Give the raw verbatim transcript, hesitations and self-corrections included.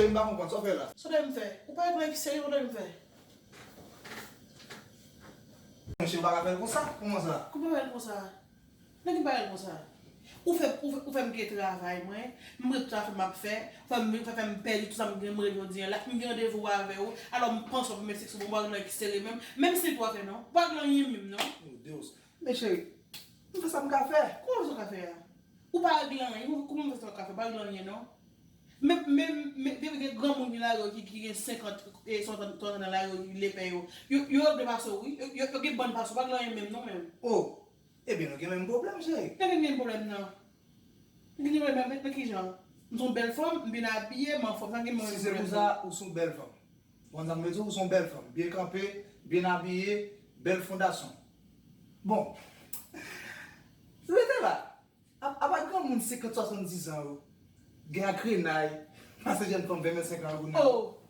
Cheri, m pa konprann sa w fè la. Sa w dwe m fè? Ou pa wè plan ki serye w dwe m fè? Monchè, ou pa ka fè l konsa. Kòman sa? Kòman fè l konsa? Nan ki bagay konsa? Ou fè, ou fè, ou fè m kite travay mwen, m ret tout afè m ap fè, ou fè m, fè, fè m pèdi tout sa m gen mwen jodi an la, m gen randevou avè w, alò m panse w ap met seksyon pou m wè nan ki sere menm, menm si l twa fè non, ou pa gen anyen menm non. Yo, Deus. Men cheri, m fè sa m ka fè. Kòman w fè sa w ka fè a? Ou pa regle anyen, kòman w fè sa w ka fè, ou pa regle anyen non. Men, men, men, depi gen granmoun ki lari yo ki, ki gen senkant, e, swasant, swasant an lari yo ki lepè yo, yo, yo regle pase w wi, yo, yo, yo gen bann pase w, ou pa regle anyen menm non menm. Oh! Ebyen nou gen menm pwoblèm cheri. Nan ki gen pwoblèm nan? Nan ki gen pwoblèm nan? Nan ki jan? M se yon bèl fanm, m byen abiye, m anfòm, sa gen mwen. Si se pou sa, ou se yon bèl fanm. Ou konn sa m vle di w? Ou se yon bèl fanm. Byen kanpe, byen abiye, bèl fondasyon. Bon. Rete la. Apa granmoun senkant, swasanndiz an yo gen ak renay pase jèn fanm venn, vennsenk an yo pou nou? Oh!